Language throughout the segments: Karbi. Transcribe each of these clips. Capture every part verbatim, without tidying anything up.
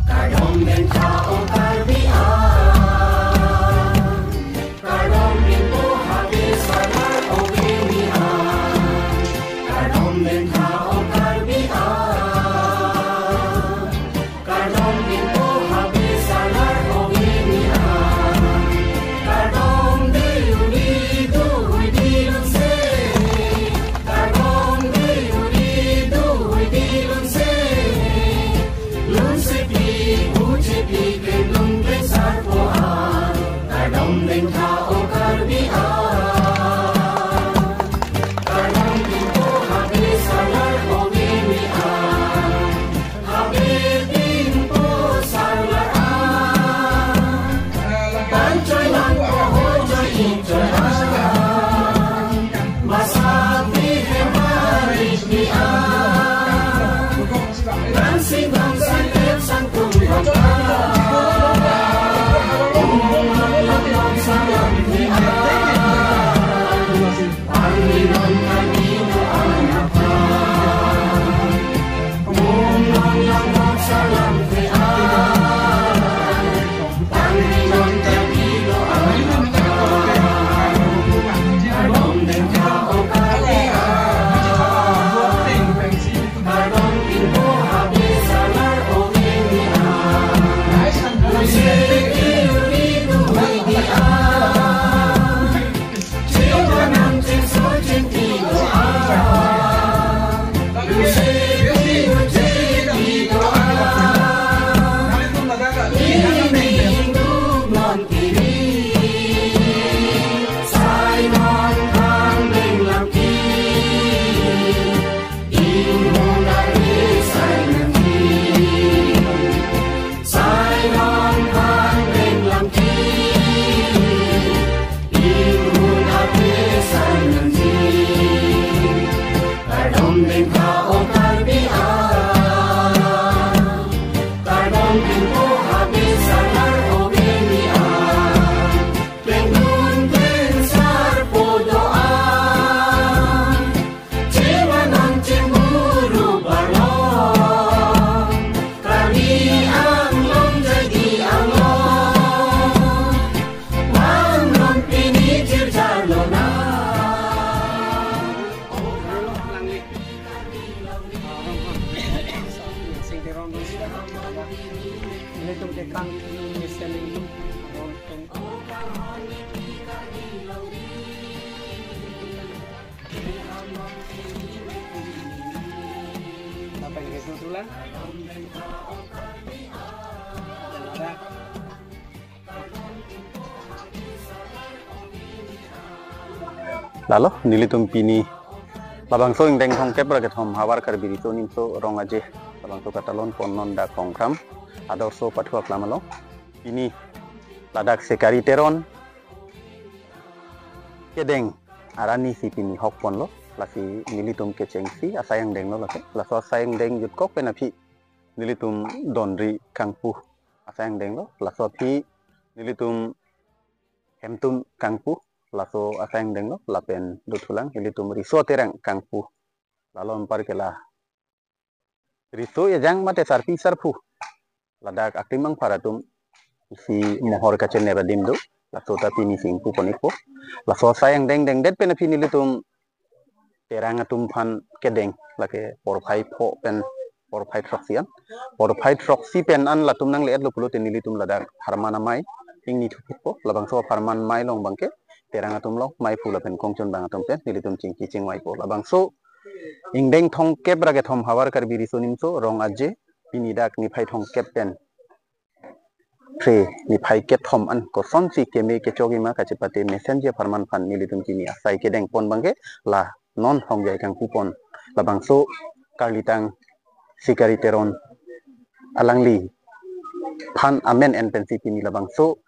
Kardom dengtha o Karbi ang, kardom dengpo habe salar o bini ang, kardom dengtha o Karbi ang, kardom dengpo habe salar o bini ang, kardom de uri du uri di lun se. Kardom de uri du uri di lun se. Lun se pi, uche pi, klem lun klem sarpo an. Kardom dengtha o Karbi ang, kardom dengpo habe salar o bini ang. Habe dengpo salar ang, panchoi lang ko ho choi in choi ang. Masa pi hem hari ni ang, dancing dancing step sang tung ang. Ung long long long salam ni ang. Kardom dengtha o Karbi ang, kardom dengpo habe salar o bini ang. Klem lun klem sarpo do ang, chevan an chemuru balong. Karbi Anglong jai di Anglong, Anglong pini chirja lonang. Sing Teron, ilitum ke kang mesen ilitum. Apa yang itu tulang? Lalo, nelitum pini labangso ingdeng thomkep ra kethom Havar Karbi Riso Nimso Rong Aje, labangso katalon pon non dak Kongkram Adorso Pathu Aklam along. Pini ladak Sikari Teron kedeng arani si pini hok ponlo, lasi nelitum kechengsi asai angdenglo lake, laso asai angdeng jutkok pen aphi nelitum donri kangpu asai angdenglo, laso aphi nelitum hemtum kangpu, laso asai angdenglo, lapen dothulang ilitum riso terang kangpu. Lalo anpar ke la riso ejang mate sarpi sarpo, ladak aktimang phar atum si mohor kachenep adim do, laso ta pini si ingpu pon ikpo. Laso asai angdeng dengdet pen aphi nelitum terang atum aphan kedeng, lake porphai pho pen porphai throksi an. Porphai throksi pen an latum nangle-etlo pulote nelitum ladak pharman amei ingni thuphitpo, labangso pharman amei along abangke terang atum along mei phu lapen kongchon bang atum pen nelitum chingki chingvaipo. Labangso ingdeng thomkep ra kethom Havar Karbi Riso Nimso Rong Aje, pini dak niphai thomkep pen phre niphai kethom an kosonsi keme kechokji ma kachepate mesenji apharman aphan nelitum pini asai kedeng pon abangke la non Hongjai kangpu pon labangso karlitang Sikari Teron alangliphan amen en pensi pini labangso,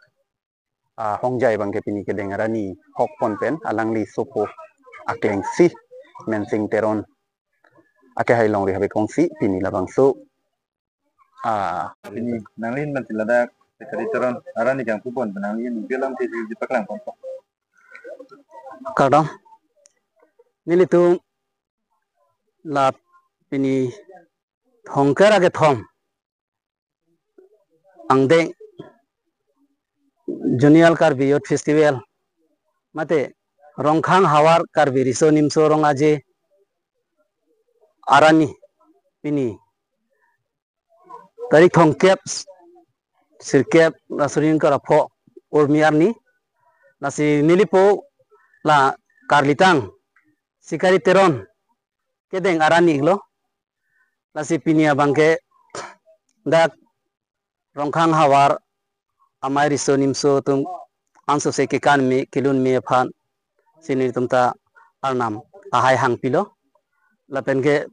ah, Hongjai abangke pini kedeng arani hok pon pen alangli sopo akleng si Mensing Teron akehai longri habe kongsi pini labangso, ah, pini nangli man si ladak Sikari Teron arani kangpu pon pen nangli ningje alam tiji paklang ponpo. Kardom. Nelitum la pini Thongker akethom angdeng Zonal Karbi Youth Festival mate Rongkhang havar Karbi Riso Nimso Rong Aje arani pini tarik thomkep sirkep ra suri ingkoi ra pho Urmi arni, lasi nelipo la Karlitang Sikari Teron kedeng arani iklo. Lasi pini abangke dak Rongkhang havar amei riso nimso atum ansose kekan me kelun me aphan si nelitum ta Arnam ahai hangpilo. Lapenke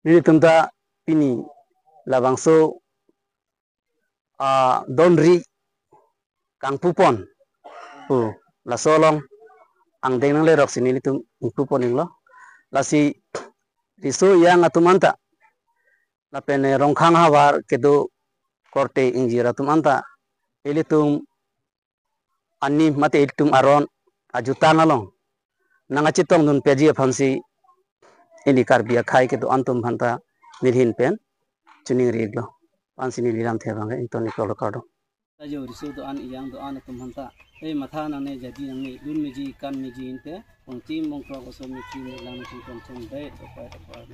nelitum ta pini labangso a donri kangpupon pu laso along angdeng nanglerok si nelitum ingpupon inglo. Lasi riso ejang atum anta lapen, eh, Rongkhang havar kedo korte ingjir atum anta ilitum anim mate ilitum aron ajutang along nangkachetongdun peji aphansi ili Karbi akhei kedo-an atum aphanta nelihin pen chiningri iklo. Ansi neli lamthe abangke ington iklo, kardom. Tajo riso do-an ejang do-an atum aphanta, eh, matha nangne jadi nangne dun meji kan meji inte pongtim pongkrok oso meji melang meji konchom dai topai topai.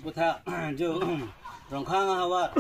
Butha jo Rongkhang havar